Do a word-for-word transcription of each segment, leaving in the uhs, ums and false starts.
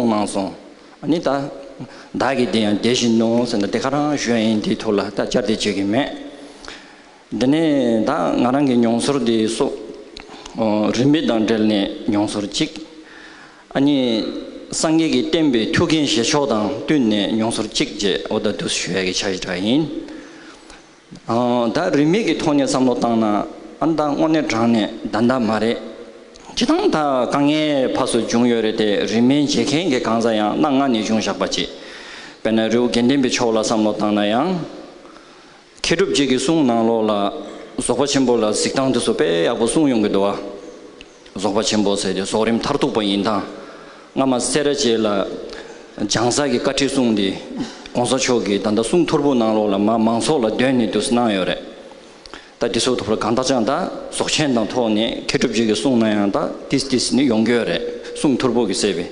གནང་སོང་། ཨ་ནི་ད་བདག་གིས་དེ་ཡང་བདེ་བཞིན་ནོ་ཟེར་ན་དེ་ག་རང་ཞུ་ཡ་ཡིན། དེའི་ཐོག་ལ་ད་བསྐྱར་ཟློས་བྱེད་ཀྱི་མེད། འདི་ནས་ད་ང་རང་གི་མྱོང་ཚོར་འདི་སོགས་རིས་མེད་དང་འབྲེལ་ནས་མྱོང་ཚོར་གཅིག། ཨ་ནི་སངས་རྒྱས་ཀྱིས་བསྟན་པའི་ཐུགས་འགན་བཞེས་ཕྱོགས་དང་བསྟུན་ནས་མྱོང་ཚོར་གཅིག་བཅས་འོ་ད་འདུག་ཞུ་ཡ་གི་འཆར་གཞི་འདྲ་ཡིན། ཨ། ད་རིས་མེད་ཀྱི་ཐོག་ནས་བསམ་བློ་བཏང་ན། ཨ། ད་དངོས་གནས་དྲང་གནས་ད་ད་མ་རེད། སྤྱིར་བཏང་ད་དཀའ་ངལ་ཕར་ཚུར་བྱུང་ཡོད་རེད་དེ། རིས་མེད་བྱེད་མཁན་གྱི་གང་ཟག་ཡང་སྣ་ལྔ་ནས་བྱུང་བཞག་པ་ཅིག། དཔེར་ན་རི་བོ་དགེ་ལྡན་པའི་ཕྱོགས་ལ་བསམ་བློ་བཏང་ན་ཡང་། མཁས་གྲུབ་རྗེ་གི་གསུང་ནང་ལོགས་ལ་རྫོགས་པ་ཆེན་པོ་ལ་གཟིགས་སྟངས་དེ་ཚོ་དཔེ་ཡག་པོ་གསུངས་ཡོང་གི་འདུག་བ། རྫོགས་པ་ཆེན་པོ་ཟེར་དེ་རྫོགས་རིམ་མཐར་ཐུག་པ་ཡིན་ད། སྔ་མ་སེ་ར་བྱེས་ལ་བྱང་ས་གི་བཀའ་ཁྲིད་གསུང་དེ། གོང་ས་མཆོག་གིས་ད་ལྟ་གསུང་ཐོར་བུ་ནང་ལོགས་ལ་མ་མང་ཚོགས་ལ་འདོན་ནས་དུ་གནང་ཡོད་རེད། ད་དེ་ཚོ་ཐོག་ལ་གང་ལྟར་ཀྱང་ད་རྫོགས་ཆེན་དང་ཐོག་ནས་མཁས་གྲུབ་རྗེ་གི་གསུང་ན་ཡང་ད་ཏིས་ཏིས་ནི་ཡོང་གི་ཡོད་རེད། གསུང་ཐོར་བུ་གི་གསལ་བའི།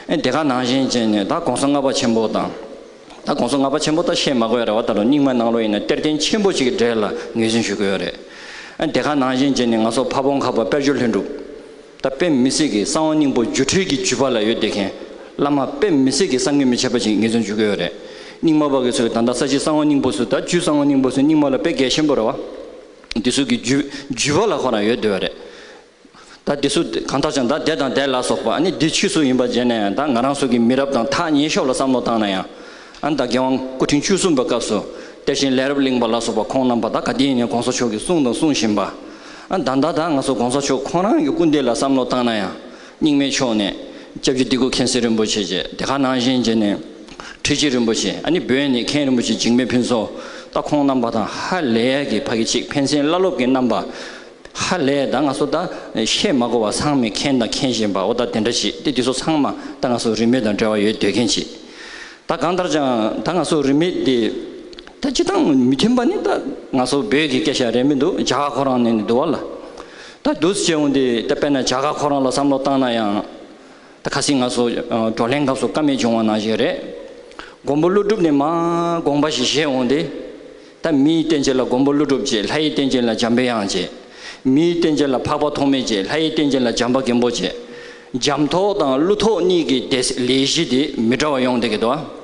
ཨེ་དེ་ག་ནང་བཞིན་བྱས་ནས་ད་གོང་ས་ལྔ་པ་ཆེན་པོ་དང་། ད་གོང་ས་ལྔ་པ་ཆེན་པོ་ད་བཤད་མ་དགོས་རེད་བ། ད་ལོ་རྙིང་མ་ནང་ལོགས་ཡིན་ན་གཏེར་སྟོན་ཆེན་པོ་ཅིག་གི་གྲས་ལ་ངོས་འཛིན་ཞུ་གི་ཡོད་རེད། ཨ། དེ་ག་ནང་བཞིན་བྱས་ནས་ང་ཚོ་ཕ་བོང་ཁ་པ་དཔལ་འབྱོར་ལྷུན་གྲུབ། ད་དཔེ་མི་སྲིད་ཀྱི་གསང་བ་སྙིང་པོ་སྒྱུ་འཕྲུལ་གྱི་བརྒྱུད་པ་ལ་ཡོད་བསྡད་མཁན། བླ་མ་དཔེ་མི་སྲིད་ཀྱི་བསམ་གྱིས་མི་ཁྱབ་པ་ཅིག་ངོས་འཛིན་ཞུ་གི་ཡོད་རེད། རྙིང་མ་པ་གི་ཚོས་ད་ལྟ་ས་གཞི་གསང་བ་སྙིང་པོ་ཚོས། ད་རྒྱུད་གསང་བ་སྙིང་པོ་ཚོས་རྙིང་མ་ལ་དཔེ་གལ་ཆེན་པོ་རེད་བ། འདི་ཚོ་གི་བརྒྱུད་བརྒྱུད་པ་ལ་ཁོ་རང་ཡོད་བསྡད་པ་རེད། ད་འདི་ཚོ་གང་ལྟར་ཀྱང་ད་དེ་དང་དེ་ལ་སོགས་པ། ཨ་ནི་འདི་ཆོས་སུ་ཡིན་པ་བྱས་ནས་ད་ང་རང་ཚོ་གི་མི་རབས་དང་ཐག་ཉེ་ཤོས་ལ་བསམ་བློ་བཏང་ན་ཡང་། ཨ་ནི་ད་རྒྱལ་དབང་སྐུ་ཕྲེང་བཅུ་གསུམ་པའི་སྐབས་སུ་གཏེར་ཆེན་ལས་རབ་གླིང་པ་ལ་སོགས་པ་ཁོང་རྣམ་པ་ད་ག་དུས་ཡིན་ནའི་གོང་ས་མཆོག་གི་གསུང་དང་གསུང་བཞིན་པ། ཨ་ནི་ད་ད་ད་ང་ཚོ་གོང་ས་མཆོག་ཁོང་རང་གི་སྐུ་ཟླ་ལ་བསམ་བློ་བཏང་ན་ཡང་། རྙིང་མའི་ཕྱོགས་ནས་སྐྱབས་རྗེ་དིལ་མགོ་མཁྱེན་བརྩེ་རིན་པོ་ཆེ་བཅས། དེ་ག་ནང་བཞིན་བྱས་ནས་ཁྲི་ཆེན་རིན་པོ་ཆེ། ཨ་ནི་བོད་ནས་མཁན་རིན་པོ་ཆེ་འཇིགས་མེད་ཕུན་ཚོགས། ད་ཁོང་རྣམ་པ་དང་ཧ་ལས་ཀྱི་ཕ་གི་ཅིག་ཕན་སེམས་བླ་སློབ་ཀྱི་རྣམ་པ། ཧ་ལས་ད་ང་ཚོ་ད་བཤད་མ་དགོས་པ་ཚང་མས་མཁྱེན་དང་མཁྱེན་བཞིན་པ། འོ་ད་དེ་འདྲ་ཞིག་དེ་དེ་ཚོ་ཚང་མ་ད་ང་ཚོ་རིས་མེད་དང་འབྲེལ་བ་ཡོད་སྡོད་མཁན་ཅིག། ད་གང་ལྟར་ཀྱང་ད་ང་ཚོ་རིས་མེད་དེ་ད་སྤྱིར་བཏང་མི་མཐུན་པ་ནི་ད་ང་ཚོ་བོད་ཀྱི་སྐད་ཆ་རེད་མི་འདུག། རྒྱ་གར་ཁོ་རང་ནས་ནི་འདུག་བ་ལ། ད་འདུག་སེ་བྱས་འོང་དེ་ད་དཔེར་ན་རྒྱ་གར་ཁོ་རང་ལ་བསམ་བློ་བཏང་ན་ཡང་། ད་ཁ་སང་ང་ཚོ་ཨ་བགྲོ་གླེང་སྐབས་སུ་བཀའ་མོལ་བྱུང་བ་ནང་བཞིན་རེད། མགོན་པོ་ཀླུ་སྒྲུབ་ནས་མར་དགོངས་པ་ཞིག་བཞེས་འོང་དེ། ད་མིའི་རྟེན་ཅན་ལ་མགོན་པོ་ཀླུ་སྒྲུབ་བྱས། ལྷ་ཡི་རྟེན་ཅན་ལ་འཇམ་པའི་དབྱངས་བྱས། མིའི་རྟེན་ཅན་ལ་འཕགས་པ་ཐོགས་མེད་བྱས། ལྷ་ཡི་རྟེན་ཅན་ལ་བྱམས་པ་མགོན་པོ་བྱས། འཇམ་ཐོག་དང་ཀླུ་ཐོག་གཉིས་ཀྱི་དེ་ལས་གཞི་དེ་མི་འདྲ་བ་ཡོང་བསྡད་ཀྱི་འདུག། ཨ།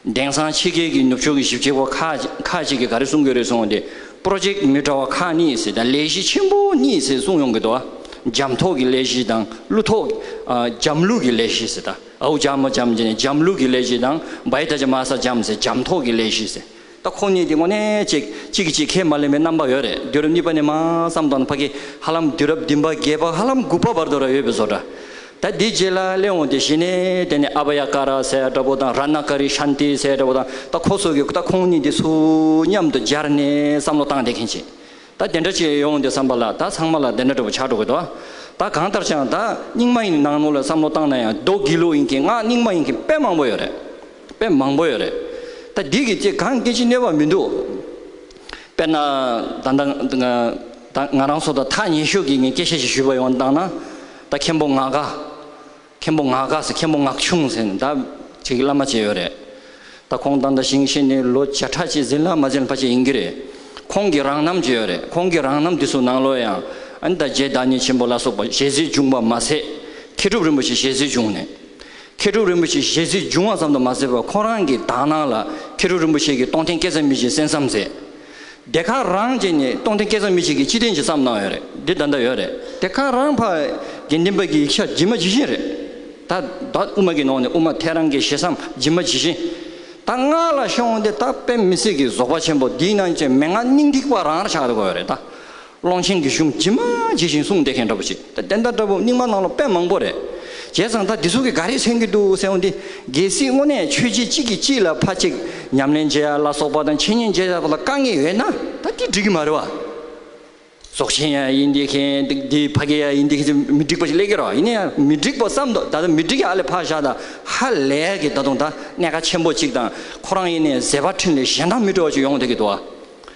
དེང་སང་ཕྱི་རྒྱལ་གྱི་ནུབ་ཕྱོགས་ཀྱི་ཞིབ་དཔྱོད་པ་ཁག་ཁག་ཅིག་གིས་ག་རེ་གསུང་གི་རེད་གསུངས་ཏེ། པྲོ་ཇེཀ་མི་འདྲ་བ་ཁག་གཉིས་ཟེར་དང་ལས་གཞི་ཆེན་པོ་གཉིས་ཟེར་གསུང་ཡོང་གི་འདུག། ཨ། འཇམ་ཐོག་གི་ལས་གཞི་དང་ཀླུ་ཐོག། ཨ། འཇམ་ཀླུ་གི་ལས་གཞི་ཟེར། ད་ཨའུ་ཇ་མ་འཇམ་ཅན་འཇམ་ཀླུ་གི་ལས་གཞི་དང་བའི་ད་ཇ་མ་ས་འཇམ་ཟེར་འཇམ་ཐོག་གི་ལས་གཞི་ཟེར། ད་ཁོང་གཉིས་དེ་དངོས་གནས་གཅིག་གཅིག་གིས་གཅིག་ཁས་མ་ལེན་པའི་རྣམ་པ་ཡོད་རེད། དུས་རབས་གཉིས་པ་ནས་མར་བསམ་བཏང་ན་ཕ་གི་ཧ་ལམ་དུས་རབས་བདུན་པ་བརྒྱད་པ་ཧ་ལམ་དགུ་པ་བར་དུ་ར་ཡོད་པའི་བཟོ་འདྲ། ད་འདི་རྗེས་ལ་སླེབས་འོང་དེ་གཞི་ནས་དེ་ནས་ཨ་བྷ་ཡ་ཀ་ར་ཟེར་འདྲ་པོ་དང་རཏྣ་ཀ་རི་ཤཱན་ཏི་ཟེར་འདྲ་པོ་དང་། ད་ཁོ་ཚོ་གི་ད་ཁོང་གཉིས་དེ་ཚོ་མཉམ་དུ་སྦྱར་ནས་བསམ་བློ་བཏང་བསྡད་མཁན་ཅིག། ད་དེ་འདྲ་ཅིག་ཡོང་དེ་བསམ་པ་ལ་ད་ཚང་མ་ལ་དེ་འདྲ་འདྲ་པོ་ཆགས་འགྲོ་གི་འདུག། ད་གང་ལྟར་ཀྱང་ད་རྙིང་མ་ཡི་ནང་ལོགས་ལ་བསམ་བློ་བཏང་ན་ཡང་མདོ་དགེ་ལུགས་ཡིན་མཁན་སྔགས་རྙིང་མ་ཡིན་མཁན་དཔེ་མང་པོ་ཡོད་རེད། དཔེ་མང་པོ་ཡོད་རེད། ད་འདི་གི་ཅིག་གང་སྐད་ཅིག་གནོད་པ་མི་འདུག། དཔེར་ན་ད་ད་ད་ང་རང་ཚོ་དང་ཐག་ཉེ་ཤོས་ཀྱི་ངས་སྐད་ཆ་ཞིག་ཞུས་པ་ཡོང་བཏང་ན། ད་མཁན་པོ་ངག་དགའ། མཁན་པོ་ངག་དགའ་ཟེར། མཁན་པོ་ངག་ཆུང་ཟེར་ནས་ད་ཅིག་བླ་མ་ཅིག་ཡོད་རེད། ད་ཁོང་ད་ལྟ་ཞིང་གཤེགས་ནས་ལོ་བརྒྱ་ཕྲག་གཅིག་ཟིན་ལ་མ་ཟིན་ལ་ཕལ་ཆེར་ཡིན་གྱི་རེད། ཁོང་གི་རང་རྣམ་ཅིག་ཡོད་རེད། ཁོང་གི་རང་རྣམ་འདི་ཚོ་ནང་ལོགས་ཡང་ཨ་ནི་ད་རྗེ་བདག་ཉིད་ཆེན་པོ་ལ་སོགས་པ་ཞལ་གཟིགས་བྱུང་བ་མ་ཟད། མཁས་གྲུབ་རིན་པོ་ཆེ་ཞལ་གཟིགས་བྱུང་ནས། མཁས་གྲུབ་རིན་པོ་ཆེ་ཞལ་གཟིགས་བྱུང་བ་ཙམ་དུ་མ་ཟད་པར་ཁོ་རང་གི་དག་སྣང་ལ་མཁས་གྲུབ་རིན་པོ་ཆེ་གི་རྟོགས་ལྡན་སྐལ་བཟང་མི་ཆེན་གསན་བསམ་ཟེར། དེ་ག་རང་བྱས་ནས་རྟོགས་ལྡན་སྐལ་བཟང་མི་ཆེན་གྱི་སྤྱི་དོན་ཅིག་བརྩམས་གནང་ཡོད་རེད། འདི་ད་ལྟ་ཡོད་རེད། དེ་ག་རང་ཕར་དགེ་ལྡན་པ་གི་ཡིག་ཆ་ཇི་མ་ཇི་བཞིན་རེད། ད་ད་དབུ་མ་གི་ནང་ནས་དབུ་མ་ཐལ་རང་གི་ཞེ་མཚམས་ཇི་མ་ཇི་བཞིན། ད་སྔགས་ལ་ཤོང་དེ་ད་དཔེ་མི་སྲིད་ཀྱི་རྫོགས་པ་ཆེན་པོ་འདིའི་ནང་བཞིན་མན་ངག་སྙིང་ཐིག་པ་རང་ར་ཆགས་འགྲོ་གི་ཡོད་རེད་ད། ཀློང་ཆེན་གྱི་གཞུང་ཇི་མ་ཇི་བཞིན་གསུངས་བསྡད་མཁན་འདྲ་པོ་ཞིག། ད་དེ་འདྲ་འདྲ་པོ་རྙིང་མ་ནང་ལ་དཔེ་མང་པོ་རེད། བྱས་ཙང་ད་འདི་ཚོ་གིས་ག་རེ་མཚོན་གྱི་འདུག་ཟེར་འོང་དུས། གལ་སྲིད་དངོས་གནས་ཆོས་བརྒྱུད་གཅིག་གིས་གཅིག་ལ་ཕར་གཅིག་ཉམས་ལེན་བྱེད་ཡ་ལ་སོགས་པ་དང་འཆད་ཉན་བྱེད་ཡ་ལ་དཀའ་ངལ་ཡོད་ན་ད་དེ་འགྲིག་གི་མ་རེད་བ། རྫོགས་ཆེན་ཡང་ཡིན་བསྡད་མཁན་འདི་ཕ་གི་ཡང་ཡིན་བསྡད་མཁན་མི་འགྲིག་པ་ཞིག་སླེབས་ཀྱི་རེད་བ། ཡིན་ན་ཡང་མི་འགྲིག་པ་བསམ་དུས་ད་ལྟ་མི་འགྲིག་ཡ་ཨ་ལས་ཕར་བཞག་ད་ཧ་ལས་ཀྱི་ད་དུང་ད་གནད་འགག་ཆེན་པོ་གཅིག་དང་ཁོ་རང་ཡིན་ནའི་མཛད་པ་འཕྲིན་ལས་གཞན་དང་མི་འདྲ་བ་ཞིག་ཡོང་བསྡད་ཀྱི་འདུག་བ།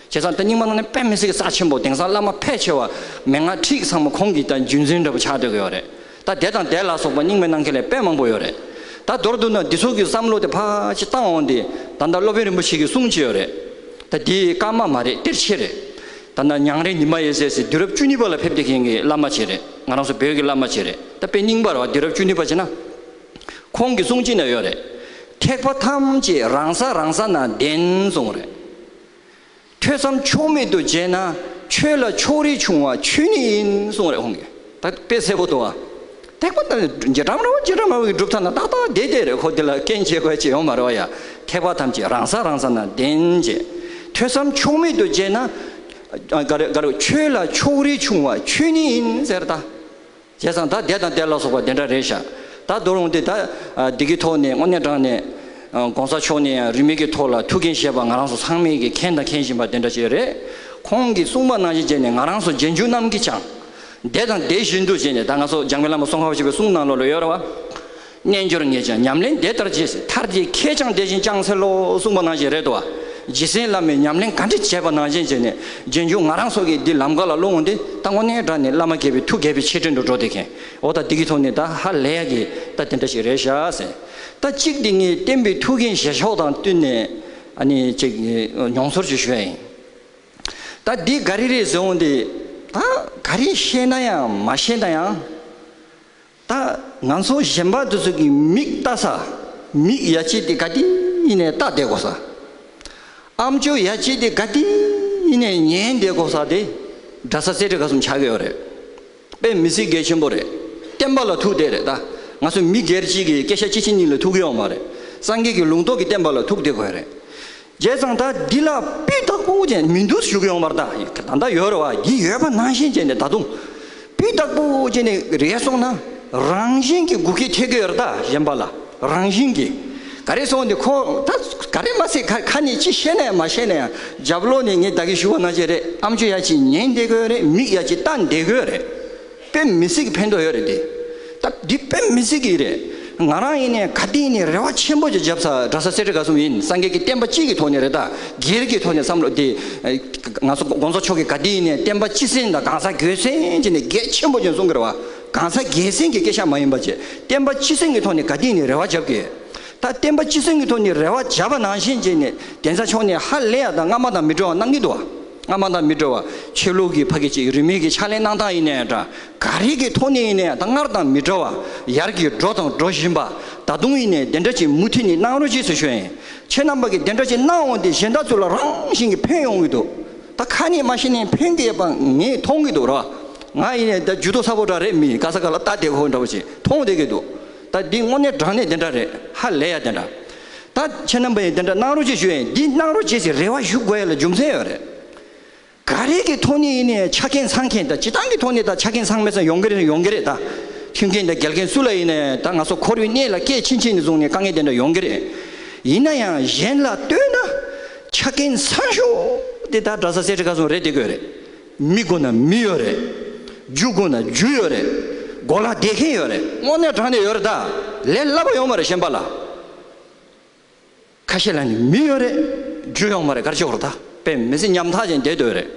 བྱས་ཙང་ད་རྙིང་མ་ནང་ནས་དཔེ་མི་སྲིད་ཀྱི་རྩ་ཆེན་པོ། དེང་སང་བླ་མ་ཕལ་ཆེ་བ་མན་ངག་ཁྲིད་ཚང་མ་ཁོང་གི་ད་རྒྱུན་འཛིན་འདྲ་པོ་ཆགས་སྡོད་ཀྱི་ཡོད་རེད། ད་དེ་དང་དེ་ལ་སོགས་པ་རྙིང་མའི་གནང་མཁན་ལས་དཔེ་མང་པོ་ཡོད་རེད། ད་མདོར་བསྡུ་ན་འདི་ཚོ་གི་བསམ་བློ་དེ་ཕར་ཅིག་བཏང་འོང་དུས་ད་ལྟ་སློབ་དཔོན་རིན་པོ་ཆེ་གི་གསུང་ཅིག་ཡོད་རེད། ད་འདི་ཀརྨ་མ་རེད། གཏེར་ཆེན་རེད། ད་ལྟ་ཉང་རལ་ཉི་མ་འོད་ཟེར་ཟེར་དུས་རབས་བཅུ་གཉིས་པ་ལ་ཕེབས་བསྡད་མཁན་གྱི་བླ་མ་ཅིག་རེད། ང་རང་ཚོ་བོད་ཀྱི་བླ་མ་ཅིག་རེད། ད་དཔེ་རྙིང་པ་རེད་བ། དུས་རབས་བཅུ་གཉིས་པ་བྱས་ན། ཁོང་གི་གསུང་ཅིག་ན་ཡོད་རེད། ཐེག་པ་ཐམས་ཅད་རང་ས་རང་ས་ན་བདེན་གསུངས་རེད། ཐོས་བསམ་ཕྱོགས་མེད་དུ་བྱས་ན། ཆོས་ལ་ཕྱོགས་རིས་ཆུང་བ་ཆོས་ཉིད་ཡིན་གསུངས་རེད་ཁོང་གིས། ད་དཔེ་གསལ་པོ་འདུག་བ། ཐེག་པ་ད་རྗེ་བྲམ་ར་བ་རྗེ་བྲམ་ར་བ་གི་སྒྲུབ་ཐབས་ན་ཏག་ཏག་བསྡད་བསྡད་རེད། ཁོ་དེ་ལ་རྐྱེན་བྱེད་དགོས་ཅིག་ཡོད་མ་རེད་བ་ཡ། ཐེག་པ་ཐམས་ཅད་རང་ས་རང་ས་ན་བདེན་བྱས། ཐོས་བསམ་ཕྱོགས་མེད་དུ་བྱས་ན། ཨ་ག་རེ་ག་རེ་ཆོས་ལ་ཕྱོགས་རིས་ཆུང་བ་ཆོས་ཉིད་ཡིན་ཟེར་ད། བྱས་ཙང་ད་དེ་དང་དེ་ལ་སོགས་པ་དེ་འདྲ་རེད་ཤག་ད་དོ་རུང་དེ་ད་ཨ་འདི་གི་ཐོག་ནས་དངོས་གནས་དྲང་གནས་ཨ་གོང་ས་མཆོག་ནས་ཡང་རིས་མེད་ཀྱི་ཐོག་ལ་ཐུགས་འགན་བཞེས་པ་ང་རང་ཚོ་ཚང་མས་ཀྱི་མཁྱེན་དང་མཁྱེན་བཞིན་པ་དེ་འདྲ་ཞིག་རེད། ཁོང་གིས་གསུངས་པ་ནང་བཞིན་བྱས་ནས་ང་རང་ཚོ་རྗེས་འཇུག་རྣམས་ཀྱིས་ཀྱང་། དེ་དང་དེ་བཞིན་དུ་བྱས་ནས། ད་ང་ཚོ་འཇམ་མགོན་བླ་མ་ཙོང་ཁ་པ་ཆེན་པོའི་གསུང་ནང་ལོགས་ལ་ཡོད་རེད་བ། རྣལ་འབྱོར་ངས་ཀྱང་ཉམས་ལེན་དེ་ལྟར་བྱས། མཐར་གྱིས་ཁྱེད་ཀྱང་དེ་བཞིན་ཀྱང་འཚལ་ལོ་གསུངས་པ་ནང་བཞིན་རེད་དོ། རྗེ་བཙུན་བླ་མས་ཉམས་ལེན་ག་འདྲ་བྱས་པ་ནང་བཞིན་བྱས་ནས་རྗེས་འཇུག་ང་རང་ཚོ་གིས་འདི་ལམ་ཁ་ལ་སློང་འོང་དུས་ད་དངོས་གནས་དྲང་གནས་བླ་མ་དགྱེས་པའི་ཐུགས་དགྱེས་པའི་ཆེ་འབྲིང་དུ་འགྲོ་བསྡད་མཁན། འོ་ད་འདི་གི་ཐོག་ནས་ད་ཧ་ལས་ཡག་གི་ད་དེ་འདྲ་ཞིག་རེད་ཤག་ཟེར། ད་གཅིག་འདི་ངས་བསྟན་པའི་ཐུགས་འགན་བཞེས་ཕྱོགས་དང་བསྟུན་ནས་ཨ་ནི་ཅིག་མྱོང་ཚོར་ཅིག་ཞུ་ཡ་ཡིན། ད་འདི་ག་རེ་རེད་ཟེར་འོང་དུས། ད་ག་རེ་ཤེས་ན་ཡང་མ་ཤེས་ན་ཡང་། ད་ང་ཚོ་གཞན་པ་དེ་ཚོ་གི་མིག་ལྟ་ས། མིག་ཡ་གཅིག་དེ་ག་དུས་ཡིན་ནའི་ལྟ་བསྡད་དགོས་ས། ཨམ་ཅོག་ཡ་གཅིག་དེ་ག་དུས་ཡིན་ནའི་ཉན་བསྡད་དགོས་ས་དེ་གྲྭ་ས་སེ་འབྲས་དགའ་གསུམ་ཆགས་ཀྱི་ཡོད་རེད། དཔེ་མི་སྲིད་གལ་ཆེན་པོ་རེད། བསྟན་པ་ལ་ཐུག་བསྡད་རེད་ད། ང་ཚོ་མི་སྒེར་གཅིག་གི་སྐད་ཆ་གཅིག་གཅིག་གཉིས་ལ་ཐུག་གི་ཡོད་མ་རེད། སངས་རྒྱས་ཀྱི་ལུང་རྟོགས་ཀྱི་བསྟན་པ་ལ་ཐུག་བསྡད་དགོས་རེད། བྱས་ཙང་ད་འདི་ལ་སྤུས་དག་པོ་ཅན་མི་འདུག་ཞུ་གི་ཡོང་བར་ད། ད་ལྟ་ཡོད་རེད་བ། འདི་ཡོད་པ་ནང་བཞིན་བྱས་ནས་ད་དུང་སྤུས་དག་པོ་བྱས་ནས་རེད་སོང་ན་རང་བཞིན་གྱི་འགུལ་སྐྱོད་ཐེབས་ཀྱི་ཡོད་རེད་ད། གཞན་པ་ལ་རང་བཞིན་གྱི། ག་རེ་སོང་འདི་ཁོ་ད་ག་རེ་མ་ཟད་ཁ་ཁ་ནས་ཅི་བཤད་ན་ཡང་མ་བཤད་ན་ཡང་རྒྱབ་ལོགས་ནས་ངས་ད་གིན་ཞུ་བ་ནང་བཞིན་རེད། ཨམ་ཅོག་ཡ་གཅིག་ཉན་བསྡད་ཀྱི་ཡོད་རེད། མིག་ཡ་གཅིག་ལྟ་བསྡད་ཀྱི་ཡོད་རེད། དཔེ་མི་སྲིད་ཀྱི་ཕན་ཐོགས་ཡོད་རེད་དེ། ད་འདི་དཔེ་མི་སྲིད་ཀྱི་རེད། ང་རང་ཡིན་ནའི་ག་དུས་ཡིན་ནའི་རེ་བ་ཆེན་པོ་ཅིག་བརྒྱབ་ས་གྲྭ་ས་སེ་འབྲས་དགའ་གསུམ་ཡིན། སངས་རྒྱས་ཀྱི་བསྟན་པ་སྤྱི་གི་ཐོག་ནས་རེད་ད། སྒེར་གྱི་ཐོག་ནས་བསམ་བློ་དེ། ང་ཚོ་གོང་ས་མཆོག་གིས་ག་དུས་ཡིན་ནའི་བསྟན་པ་སྤྱི་སེམས་དང་གང་ཟག་སྒོས་སེམས་ཀྱི་ནས་གལ་ཆེན་པོ་ཅིག་གསུང་གི་རེད་བ། གང་ཟག་སྒེར་སེམས་ཀྱི་སྐད་ཆ་མ་ཡིན་པ་བྱས། བསྟན་པ་སྤྱི་སེམས་ཀྱི་ཐོག་ནས་ག་དུས་ཡིན་ནའི་རེ་བ་བརྒྱབ་ཀྱི། ད་བསྟན་པ་སྤྱི་སེམས་ཀྱི་ཐོག་ནས་རེ་བ་བརྒྱབ་པ་ནང་བཞིན་བྱས་ནས་གདན་ས་མཆོག་ནས་ཧ་ལས་ཡ་ད་སྔ་མ་དང་མི་འདྲ་བ་གནང་གི་འདུག་བ། སྔ་མ་དང་མི་འདྲ་བ། ཆོས་ལུགས་ཀྱི་ཕ་གི་ཅིག་རིས་མེད་ཀྱི་ཕྱག་ལས་གནང་སྟངས་ཡིན་ནའི་འདྲ། ག་རེ་གི་ཐོག་ནས་ཡིན་ནའི་ད་སྔར་དང་མི་འདྲ་བ། ཡར་གྱི་འགྲོ་དང་འགྲོ་བཞིན་པ། ད་དུང་ཡིན་ནའི་དེ་འདྲ་ཅིག་མུ་མཐུད་ནས་གནང་རོགས་ཅེས་སུ་ཞུ་ཡིན། ཁྱེད་རྣམ་པ་གིས་དེ་འདྲ་ཅིག་གནང་འོང་དུས་གཞན་དག་ཚོ་ལ་རང་བཞིན་གྱིས་ཕན་ཡོང་གི་འདུག་ད་ཁ་ནས་མ་བཤད་ནའི་ཕན་གྱི་ཡོད་པ་ངས་མཐོང་གི་འདུག་ར། ང་ཡིན་ནའི་ད་ཇུས་གཏོགས་ཚ་པོ་འདྲ་རེད། མི་ག་ས་ག་ལ་ལྟ་བསྡད་ཁོ་འདྲ་བོ་ཞིག་མཐོང་བསྡད་ཀྱི་འདུག་ད་འདི་དངོས་གནས་དྲང་གནས་དེ་འདྲ་རེད། ཧ་ལས་ཡ་དེ་འདྲ། ད་ཁྱེད་རྣམ་པ་ཡིས་དེ་འདྲ་གནང་རོགས་ཅེས་ཞུ་ཡིན། འདི་གནང་རོགས་ཅེས་ཟེར་རེ་བ་ཞུ་དགོས་ཡ་ལ་རྒྱུ་མཚན་ཡོད་རེད། ག་རེ་གི་ཐོག་ནས་ཡིན་ནའི་ཆ་རྐྱེན་ཚང་མཁན། ད་སྤྱིར་བཏང་གི་ཐོག་ནས་ད་ཆ་རྐྱེན་ཚང་མེད་ས་ཡོང་གི་རེད། ཡོང་གི་རེད་ད། མཐུན་རྐྱེན་དང་འགལ་རྐྱེན་སུ་ལ་ཡིན་ནའི་ད་ང་ཚོ་འཁོར་བའི་གནས་ལ་སྐྱེས་ཕྱིན་ཆད་ནས་བཟུང་ནས་དཀའ་ངལ་དེ་འདྲ་ཡོང་གི་རེད། ཡིན་ན་ཡང་གཞན་ལ་ལྟོས་ན་ཆ་རྐྱེན་ཚང་ཤོས་དེ་ད་གྲྭ་ས་སེ་འབྲས་དགའ་གསུམ་རེད་བསྡད་ཀྱི་ཡོད་རེད། མི་དགོས་ན་མི་ཡོད་རེད། རྒྱུ་དགོས་ན་རྒྱུ་ཡོད་རེད། གོ་ལ་བསྡད་མཁན་ཡོད་རེད། དངོས་གནས་དྲང་གནས་ཡོད་རེད་ད། ལས་སླ་པོ་ཡོད་མ་རེད་གཞན་པ་ལ། ཁ་ཤས་ལ་ནི་མི་ཡོད་རེད། རྒྱུ་ཡོད་མ་རེད། ག་རེ་བྱེད་དགོས་རེད་ད། དཔེ་མི་སྲིད་ཉམ་ཐག་ཅན་བསྡད་སྡོད་རེད།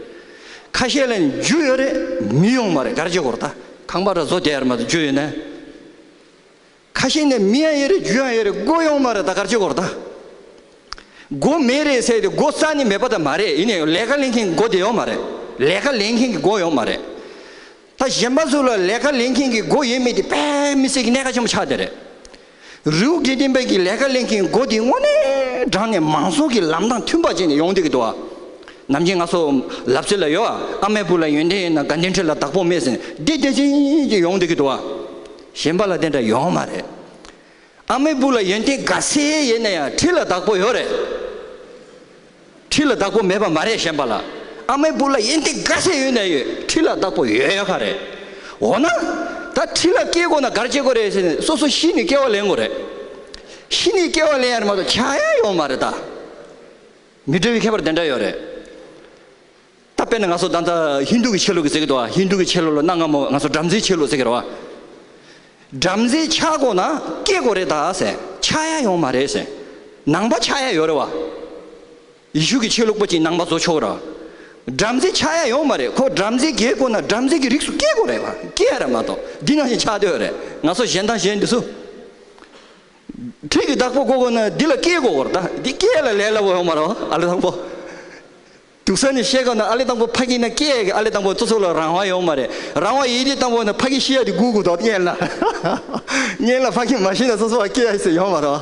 ཁ་ཤས་ལ་ནི་རྒྱུ་ཡོད་རེད། མི་ཡོད་མ་རེད། ག་རེ་བྱེད་དགོས་རེད་ད། ཁང་པ་ར་བཟོ་བསྡད་ཡ་རེད་མ་གཏོགས་རྒྱུ་ཡོད་ན། ཁ་ཤས་ནས་མི་ཡང་ཡོད་རེད། རྒྱུ་ཡང་ཡོད་རེད། སྒོ་ཡོད་མ་རེད་ད། ག་རེ་བྱེད་དགོས་རེད་ད། སྒོ་མེད་རེད་ཟེར་ཏེ་སྒོ་རྩ་ནས་མེད་པ་ད་མ་རེད། ཡིན་ནའི་ལས་ཀ་ལེན་མཁན་གྱི་སྒོ་དེ་ཡོད་མ་རེད། ལས་ཀ་ལེན་མཁན་གྱི་སྒོ་ཡོད་མ་རེད། ད་གཞན་པ་ཚོ་ལ་ལས་ཀ་ལེན་མཁན་གྱི་སྒོ་ཡོད་མེད་དེ་དཔེ་མི་སྲིད་ཀྱི་གནད་འགག་ཆེན་པོ་ཆགས་བསྡད་རེད། རི་བོ་དགེ་ལྡན་པའི་གི་ལས་ཀ་ལེན་མཁན་སྒོ་དེ་དངོས་གནས་དྲང་གནས་མང་ཚོགས་ཀྱི་ལམ་དང་མཐུན་པ་བྱས་ནས་ཡོང་བསྡད་ཀྱི་འདུག་བ། ནམ་རྒྱུན་ང་ཚོ་ལབ་ཚུལ་ལ་ཡོད་བ། ཨ་མའི་བུ་ལ་ཡོན་ཏན་ཡོད་ན་དགའ་ལྡན་ཁྲི་ལ་བདག་པོ་མེད་ཟེར། འདི་དེ་བཞིན་གྱི་ཡོང་བསྡད་ཀྱི་འདུག་བ། གཞན་པ་ལ་དེ་འདྲ་ཡོང་མ་རེད། ཨ་མའི་བུ་ལ་ཡོན་ཏན་ག་ཚད་ཡོད་ན་ཡང་ཁྲི་ལ་བདག་པོ་ཡོད་རེད། ཁྲི་ལ་བདག་པོ་མེད་པ་མ་རེད་གཞན་པ་ལ། ཨ་མའི་བུ་ལ་ཡོན་ཏན་ག་ཚད་ཡོད་ན་ཡོད། ཁྲི་ལ་བདག་པོ་ཡོད་ཡོད་ཁ་རེད། འོ་ན། ད་ཁྲི་ལ་སྐྱེ་དགོས་ན་ག་རེ་བྱེད་དགོས་རེད་ཟེར་ནས་སོ་སོ་ཤི་ནས་སྐྱེ་བ་ལེན་དགོས་རེད། ཤི་ནས་སྐྱེ་བ་ལེན་ཡ་རེད་མ་གཏོགས་ཆགས་ཡ་ཡོད་མ་རེད་ད། མི་འདྲ་བའི་ཁྱད་པར་དེ་འདྲ་ཡོད་རེད། ད་དཔེར་ན་ང་ཚོ་ད་ལྟ་ཧིན་དུ་གི་ཆོས་ལུགས་ཀྱི་ཟེར་གི་འདུག་བ། ཧིན་དུ་གི་ཆོས་ལུགས་ལ་གནའ་སྔ་མོ་ང་ཚོ་བྲམ་ཟེའི་ཆོས་ལུགས་ཟེར་གི་རེད་བ། བྲམ་ཟེ་ཆགས་དགོས་ན་སྐྱེ་དགོས་རེད་ད་ཟེར། ཆགས་ཡ་ཡོད་མ་རེད་ཟེར། ནང་པ་ཆགས་ཡ་ཡོད་རེད་བ། ཡེ་ཤུ་གི་ཆོས་ལུགས་པ་ཅིག་ནང་པ་བཟོ་ཆོག་ར། བྲམ་ཟེ་ཆགས་ཡ་ཡོད་མ་རེད། ཁོ་བྲམ་ཟེ་རྒྱལ་དགོས་ན་བྲམ་ཟེ་གི་རིགས་སུ་སྐྱེ་དགོས་རེད་བ། སྐྱེ་ཡ་རེད་མ་གཏོགས་འདི་ནང་བཞིན་ཆགས་སྡོད་རེད། ང་ཚོ་གཞན་དང་གཞན་འདི་ཚོ། ཁྲི་གི་བདག་པོ་དགོས་དགོས་ན་འདི་ལ་སྐྱེ་དགོས་རེད་ད། འདི་སྐྱེ་ཡ་ལ་ལས་སླ་པོ་ཡོད་མ་རེད་བ། ཨ་ལ་དང་པོ། སྡུག་ས་ནས་བཤད་ག་ན་ཨ་ལེ་དང་པོ་ཕ་གི་ན་སྐྱེ་ཡ་གི་ཨ་ལེ་དང་པོ་སོ་སོ་ལ་རང་དབང་ཡོང་མ་རེད། རང་དབང་ཡིན་དུས་དང་པོ་ན་ཕ་གི་ཤི་ཡ་དེ་སྒུག་དགོས་དོགས་གཉེན་ལ། གཉེན་ལ་ཕ་གི་མ་ཤི་ན་སོ་སོ་བ་སྐྱེ་ཡ་ཟེར་ཡོང་མ་རེད།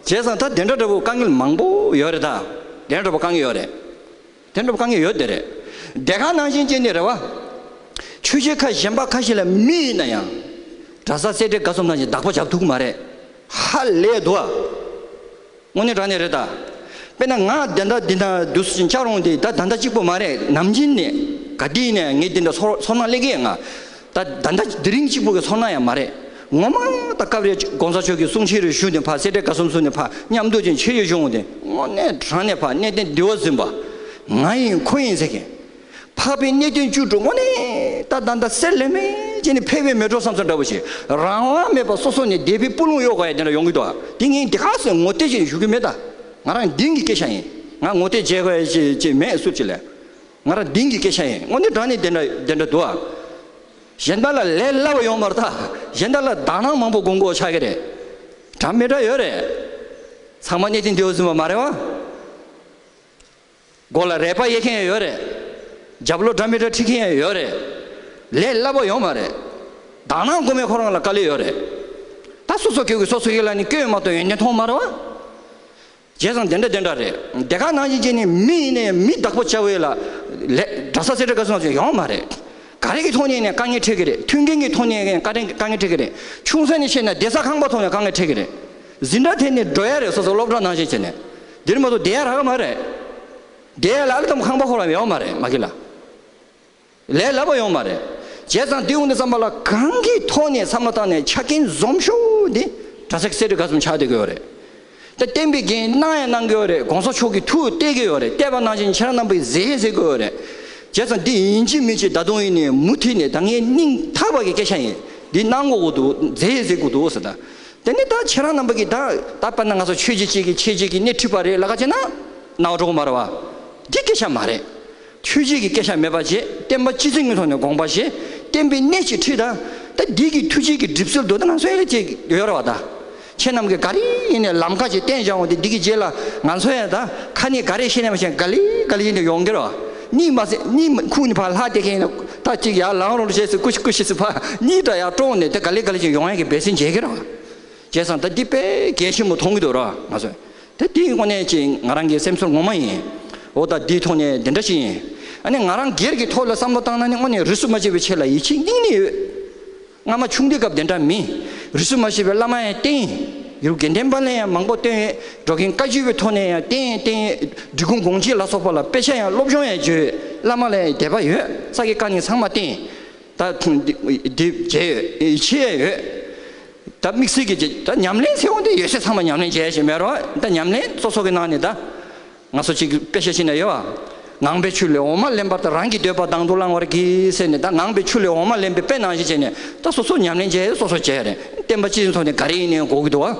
བྱས་ཙང་ད་དེ་འདྲ་འདྲ་པོ་དཀའ་ངལ་མང་པོ་ཡོད་རེད། ད་དེ་འདྲ་འདྲ་པོ་དཀའ་ངལ་ཡོད་རེད། དེ་འདྲ་པོ་དཀའ་ངལ་ཡོད་དེ་རེད། དེ་ག་ནང་བཞིན་བྱས་ནས་རེད་བ། ཆོས་བརྒྱུད་ཁག་གཞན་པ་ཁ་ཤས་ལ་མི་ཡིན་ན་ཡང་། གྲྭ་ས་སེ་འབྲས་དགའ་གསུམ་ནང་བཞིན་བདག་པོ་བྱ་ཐུབ་ཀྱི་མ་རེད། ཧ་ལས་འདུག་ཨ། དངོས་གནས་དྲང་གནས་རེད་ད། དཔེར་ན་ང་དེ་འདྲ་འདི་འདྲ་འདུག་སེ་བྱ་རུང་དེ་ད་ད་ལྟ་གཅིག་པོ་མ་རེད། ནམ་རྒྱུན་ནས་ག་དུས་ནས་ངས་འདི་འདྲ་ཚོར་ཚོར་སྣང་སླེབས་ཀྱི་ཡོད། ང་ད་ད་ལྟ་དེ་རིང་གཅིག་པོ་གི་ཚོར་སྣང་ཡང་མ་རེད། ངོ་མ་ད་སྐབས་རེ་གོང་ས་མཆོག་གི་གསུང་ཆོས་རེ་ཞུས་ནས་ཕར་སེ་འབྲས་དགའ་གསུམ་ཚོ་ནས་ཕར་མཉམ་དུ་ཅིག་མཆོད་མཇལ་བྱུང་བ་དེ་དངོས་གནས་དྲང་གནས་ཕར་གནས་བརྟན་འདི་བ་ཟིན་པ། ང་ཡིན་ཁོ་ཡིན་ཟེར་མཁན། འཕགས་པའི་གནས་བརྟན་བཅུ་དྲུག་དངོས་གནས་ད་ད་ད་གསེར་ལས་མེད་ཅིག་ནས་ཕེབས་པའི་མེ་ཏོག་བསམ་ཚུལ་འདྲ་པོ་ཞིག་རང་དབང་མེད་པར་སོ་སོ་ནས་འདས་པའི་སྤུ་ལོང་གཡོག་དགོས་ཡ་དེ་འདྲ་ཡོང་གི་འདུག་དེ་ངས་འདི་ག་ཟེར་ངོ་དེབ་ཅིག་ཞུ་གི་མེད་ད། ང་རང་གདེང་གི་སྐད་ཆ་ཡིན། ང་ངོ་དེབ་མཇལ་དགོས་ཡ་ཅིག་ཅིག་མེད་སུ་ཅིག་ལས། ང་རང་གདེང་གི་སྐད་ཆ་ཡིན། དངོས་གནས་དྲང་གནས་དེ་འདྲ་དེ་འདྲ་འདུག་ཨ། གཞན་དག་ལ་ལས་སླ་བ་ཡོང་མ་རེད་ད། གཞན་དག་ལ་དག་སྣང་མང་པོ་སྒོམ་དགོས་ཆགས་ཀྱི་རེད། འདྲ་མི་འདྲ་ཡོད་རེད། ཚང་མ་གནས་བརྟན་འདི་བ་ཟིན་པ་མ་རེད་བ། མགོ་ལ་རལ་པ་གཡས་མཁན་ཡོད་རེད། རྒྱབ་ལོགས་འདྲ་མི་འདྲ་ཁྲིད་མཁན་ཡོད་རེད། ལས་སླ་པོ་ཡོད་མ་རེད། དག་སྣང་སྒོམ་མཁན་ཁོ་རང་ལ་དཀའ་ལས་ཡོད་རེད། ད་སོ་སོ་སྐྱོ་གི་སོ་སོ་ཡིད་ལ་ནི་སྐྱོ་ཡོད་མ་གཏོགས་ཡོན་ཏན་མཐོང་མ་རེད་བ། བྱས་ཙང་དེ་འདྲ་དེ་འདྲ་རེད། དེ་ག་ནང་བཞིན་བྱས་ནས་མི་ཡིན་ནའི་མི་བདག་པོ་བྱ་བའི་ལ་ལས་གྲྭ་ས་སེ་འབྲས་དགའ་གསུམ་ཡོང་མ་རེད། ག་རེ་གི་ཐོག་ནས་ནས་དཀའ་ངལ་འཕྲད་ཀྱི་རེད། མཐུན་རྐྱེན་གྱི་ཐོག་ནས་དཀའ་ངལ་དཀའ་ངལ་འཕྲད་ཀྱི་རེད། ཆུང་ས་ནས་བཤད་ན་བསྡད་ས་ཁང་པ་ཐོག་ནས་དཀའ་ངལ་འཕྲད་ཀྱི་རེད། འཛིན་གྲྭ་དེ་ནས་འགྲོ་ཡ་རེད། སོ་སོ་སློབ་གྲྭ་ནང་བཞིན་བྱས་ནས། འདིར་མ་གཏོགས་བསྡད་ཡ་རག་གི་མ་རེད། བསྡད་ཡ་ལ་ཨ་ལེ་དམ་ཁང་པ་ཁོ་རང་ཡོད་མ་རེད། མ་གི་ལ། ལས་སླ་པོ་ཡོད་མ་རེད། བྱས་ཙང་དེ་འོང་དུས་ཙམ་པ་ལ་གང་གི་ཐོག་ནས་བསམ་བློ་བཏང་ནས་ཆ་རྐྱེན་འཛོམས་ཤོས་འདི་གྲྭ་ས་སེ་འབྲས་དགའ་གསུམ་ཆགས་བསྡད་ཀྱི་ཡོད་རེད། ད་བསྟན་པའི་འགན་གནང་ཡང་གནང་གི་ཡོད་རེད། གོང་ས་མཆོག་གི་ཐུགས་གཏད་ཀྱི་ཡོད་རེད། གཏད་པ་ནང་བཞིན་ཁྱེད་རང་རྣམ་པས་མཛད་ཟེར་གྱི་ཡོད་རེད། བྱས་ཙང་འདི་ཡིན་གཅིག་མིན་གཅིག་ད་དུང་ཡིན་ནས་མུ་མཐུད་ནས་ད་ངས་སྙིང་ཐག་པ་གི་སྐད་ཆ་ཡིན། འདི་གནང་དགོས་ཀྱི་འདུག་མཛད་ཟེར་དགོས་འདུག་ཟེར་ད། དེ་ནི་ད་ཁྱེད་རང་རྣམ་པ་གིས་ད་ད་དཔེར་ན་ང་ཚོ་ཆོས་བརྒྱུད་གཅིག་གིས་ཆོས་བརྒྱུད་ཀྱི་སྣེ་ཁྲིད་པ་རེད་ལབ་ཀ་བྱས་ན་རྣ་བ་འགྲོ་གི་མ་རེད་བ། འདི་སྐད་ཆ་མ་རེད། ཆོས་བརྒྱུད་ཀྱི་སྐད་ཆ་མེད་པ་བྱས། བསྟན་པ་སྤྱི་མཚན་གྱི་ཐོག་ནས་དགོངས་པ་བཞེས། བསྟན་པའི་སྣེ་གཅིག་ཁྲིད་ད། ད་འདི་གི་ཐུགས་རྗེ་གི་གྲིབ་བསིལ་དུ་ད་ང་ཚོ་ཡང་ཅིག་ཡོད་རེད་བ་ད། ཁྱེད་རྣམས་ཀྱིས་ག་རེ་ཡིན་ནས་ལམ་ཁ་ཅིག་བསྟན་བཞག་འོང་དུས་འདི་གི་རྗེས་ལ་ང་ཚོ་ཡང་ད་ཁ་ནས་ག་རེ་བཤད་ནས་མ་བཤད་ག་ལེ་ག་ལེ་ཡིན་ནས་ཡོང་གི་རེད་བ། གཉིད་མ་སད་གཉིད་ཁུག་ནས་ཕར་ལྷག་བསྡད་མཁན་ཡིན་ན་ད་ཅིག་ཡར་ལངས་རོགས་བྱས་ཟེར་ཀུ་ཤི་ཀུ་ཤི་ཟེར་ཕར་གཉིད་འདྲ་ཡར་དཀྲོངས་ནས་ད་ག་ལེ་ག་ལེ་ཅིག་ཡོང་ཡ་གི་འབད་བརྩོན་བྱེད་ཀྱི་རེད་བ། བྱས་ཙང་ད་འདི་དཔེ་གལ་ཆེན་པོ་མཐོང་གི་འདུག་ར་ང་ཚོས། ད་འདི་དངོས་གནས་ཅིག་ང་རང་གི་སེམས་ཚོར་ངོ་མ་ཡིན། འོ་ད་འདིའི་ཐོག་ནས་འདི་འདྲ་ཞིག་ཡིན། ཨ་ནི་ང་རང་སྒེར་གྱི་ཐོག་ལ་བསམ་བློ་བཏང་ན་ནི་དངོས་གནས་རིས་སུ་མ་ཆད་པའི་ཆེད་ལ་ཡིད་ཆེས་སྙིང་ནས་ཡོད། སྔ་མ་ཆུང་དུས་སྐབས་དེ་འདྲ་མིན། རིས་སུ་མ་ཆད་པའི་བླ་མ་ཡང་བསྟེན། ཡུལ་དགེ་ལྡན་པ་ལ་ཡང་མང་པོ་བསྟེན་ཡོད། འགྲོ་མགོན་བཀའ་བརྒྱུད་པའི་ཐོག་ནས་ཡང་བསྟེན་བསྟེན་ཡོད། འབྲི་གུང་དགོངས་གཅིག་ལ་སོགས་པ་ལ་དཔེ་ཆ་ཡང་སློབ་སྦྱོང་ཡང་བརྒྱུད་ཡོད། བླ་མ་ལ་ཡང་དད་པ་ཡོད། ས་དགེ་བཀའ་རྙིང་ཚང་མ་བསྟེན། ད་འདི་འདི་བྱས་ཡོད། ཡིད་ཆེས་ཡང་ཡོད། ད་དམིགས་བསལ་གྱི་ད་ཉམས་ལེན་ཟེར་འོང་དུས་ཡོད་ཚད་ཚང་མ་ཉམས་ལེན་བྱས་ཞེས་མེད་རོགས། ད་ཉམས་ལེན་སོ་སོ་གི་ནང་ནས་ད་ང་ཚོ་གཅིག་དཔེ་ཆ་ཤེས་ན་ཡོད་བ། ངང་པའི་ཆུ་ལས་འོ་མ་ལེན་པ་ལྟར་རང་གི་འདོད་པ་དང་དུ་བླང་བར་གྱིས་ཟེར་ནས། ད་ངང་པའི་ཆུ་ལས་འོ་མ་ལེན་པའི་དཔེ་ནང་བཞིན་བྱས་ནས་ད་སོ་སོ་ཉམས་ལེན་བྱས། སོ་སོ་བྱས་རེད། བསྟན་པ་སྤྱི་ཚོགས་ནས་ག་རེ་ཡིན་ནའི་དགོས་ཀྱི་འདུག་བ།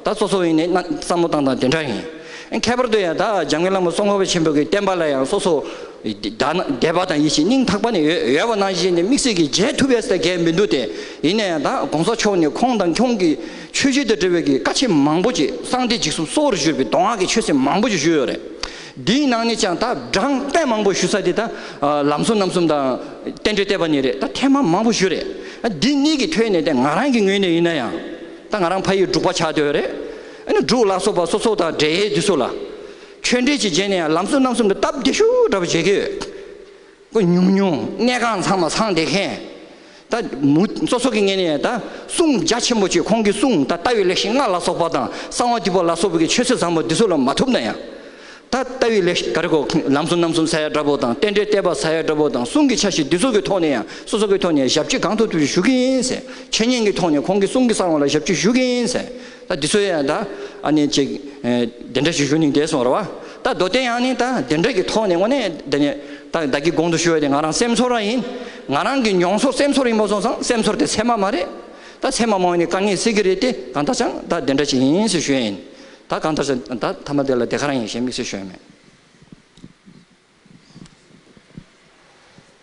ད་སོ་སོ་ཡིན་ནའི་བསམ་བློ་བཏང་སྟངས་དེ་འདྲ་ཡིན། ཁྱད་པར་དུ་ཡང་ད་འཇམ་མགོན་བླ་མ་ཙོང་ཁ་པ་ཆེན་པོ་གི་བསྟན་པ་ལ་ཡང་སོ་སོ་དད་པ་དང་ཡིད་ཆེས་སྙིང་ཐག་པ་ནས་ཡོད་ཡོད་པ་ནང་བཞིན་ནས་དམིགས་བསལ་གྱི་བྱེད་ཐུབ་ཡས་ཟེར་གང་མི་འདུག་སྟེ། ཡིན་ན་ཡང་ད་གོང་ས་མཆོག་ནས་ཁོང་དང་ཁོང་གི་ཆོས་བརྒྱུད་དང་འབྲེལ་བའི་གི་བཀའ་ཆད་མང་པོ་ཅིག་གསང་བདེ་འཇིགས་གསུམ་སྲོག་རུ་གྱུར་པའི་གདོང་ཁ་གི་ཆོས་སྲིད་མང་པོ་ཅིག་ཞུས་ཡོད་རེད། འདིའི་ནང་ནས་ཀྱང་ད་གྲངས་དཔེ་མང་པོ་ཞུ་ས་དེ་ད་ལམ་གསུམ་རྣམ་གསུམ་དང་རྟེན་འབྲེལ་བསྟོད་པ་གཉིས་རེད། ད་ཐེངས་མ་མང་པོ་ཞུས་རེད། འདི་གཉིས་ཀྱི་ཐོག་ནས་ད་ང་རང་གི་ངོས་ནས་ཡིན་ན་ཡང་། ད་ང་རང་ཕ་ཡུལ་འབྲུག་པ་ཆགས་བསྡད་ཡོད་རེད། ཨ་ནི་འབྲུག་ལ་སོགས་པ་སོ་སོ་དང་འབྲེལ་ཡས་འདི་ཚོ་ལ་ཆོས་འབྲེལ་ཅིག་བྱས་ནས་ཡང་ལམ་སྲོལ་རྣམ་གསུམ་དུ་སྟབས་བདེ་ཤོས་འདྲ་པོ་བྱེད་ཀྱི་ཡོད། ཁོ་ཉུང་ཉུང་གནས་ཁང་ཚང་མ་ཚང་བསྡད་མཁན། ད་མུ་སོ་སོ་གི་ངོས་ནས་ད་གསུང་རྒྱ་ཆེན་པོ་ཅིག་ཁོང་གི་གསུང་ད་ལྟ་བའི་ལེགས་བཤད་ལྔ་ལ་སོགས་པ་དང་གསང་བ་འདུས་པ་ལ་སོགས་པའི་གི་ཆོས་ཚུལ་བཟང་པོ་འདི་ཚོ་ལ་མ་ཐུབ་ན་ཡང་། ད་ལྟ་བའི་ལེགས་ག་རེ་གོ་ལམ་སྲོལ་རྣམ་གསུམ་ཟེར་ཡ་འདྲ་པོ་དང་རྟེན་འབྲེལ་བསྟོད་པ་ཟེར་ཡ་འདྲ་པོ་དང་གསུང་གི་ཆ་ཤས་འདི་ཚོ་གི་ཐོག་ནས་ཡང་སོ་སོ་གི་ཐོག་ནས་ཞབས་ཕྱི་གང་ཐུབ་ཐུབ་ཞུ་གི་ཡིན་ཟེར། འཆད་ཉན་གྱི་ཐོག་ནས་ཁོང་གི་གསུང་གི་གསང་བ་ལ་ཞབས་ཕྱི་ཞུ་གི་ཡིན་ཟེར། ད་འདི་ཚོ་ཡང་ད་ཨ་ནི་ཅིག་ཨེ་དེ་འདྲ་ཞིག་ཞུ་སྙིང་འདོད་སོང་ར་བ། ད་མདོ་དོན་ཡང་ནི་ད་དེ་འདྲ་གི་ཐོག་ནས་དངོས་གནས་དེ་ནས་ད་བདག་གི་གོང་དུ་ཞུ་བ་དེ་ང་རང་སེམས་ཚོར་ར་ཡིན། ང་རང་གི་མྱོང་ཚོར་སེམས་ཚོར་ཡིན་པ་སོང་ཙང་སེམས་ཚོར་དེ་ཚད་མ་མ་རེད། ད་ཚད་མ་མ་ཡིན་ནི་དཀའ་ངལ་སེལ་གི་རེད་དེ། གང་ལྟར་ཀྱང་ད་དེ་འདྲ་ཅིག་ཡིན་ཟེར་ཞུ་ཡ་ཡིན། ད་གང་ལྟར་ཀྱང་ད་ཐ་མ་དེ་ལ་དེ་ག་རང་ཡིན་ཞེས་དམིགས་བསལ་ཞུ་ཡ་མེད།